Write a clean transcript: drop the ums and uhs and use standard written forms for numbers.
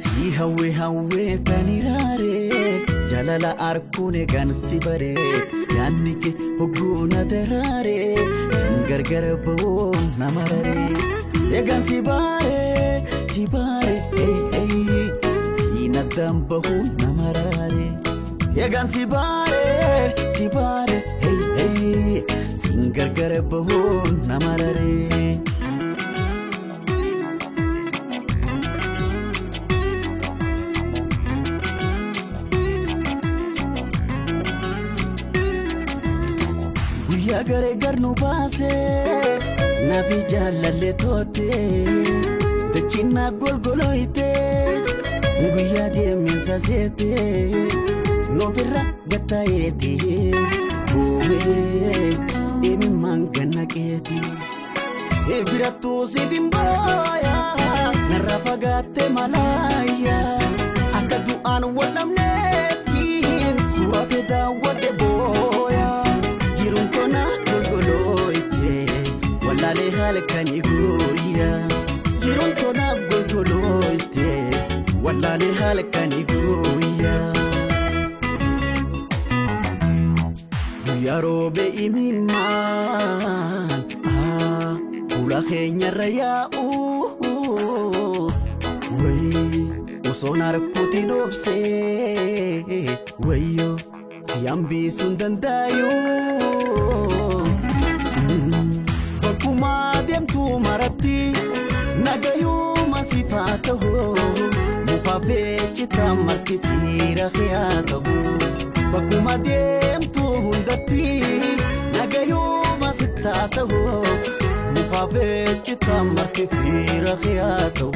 Si hawwe hawwee tani raaree jaalala arkuun eegan si baree yaanni kee hogguu na daraaree sin gargar ba'uun nama raree eegan si baaree si naddaan bahuun nama raaree eegan si baaree sin gargar bahuun nama raree. Guyyaa garee garnu baasee naafi jaalallee toote dachiin naaf golgolooyte guyyaa deeminsa seete nuufirra gattaa'eeti bu'ee imimmaan gannaqeeti. Birattuu siif hin booyaa narra fagaatte malaayyaa akka du'aan wallamneetti suurate daawwadhe booyaa jiruun tona golgolooyte wallaalee halkanii guyyaa jiruun tona golgolooyte wallaalee halkanii guyyaa. Guyyaa roobee imimmaan fuula keenyarra yaa'u wayii osoon harkuutiin obsee wayyoo si hambisuun dandaayu. Bakkuma deemtu maratti nagayuma siif haa ta'u muka feecitaa marti fiira haa ta'u. Bakkuma deemtu hundatti nagayuma sittaa ta'u muka feecitaa marti fiira haa ta'u.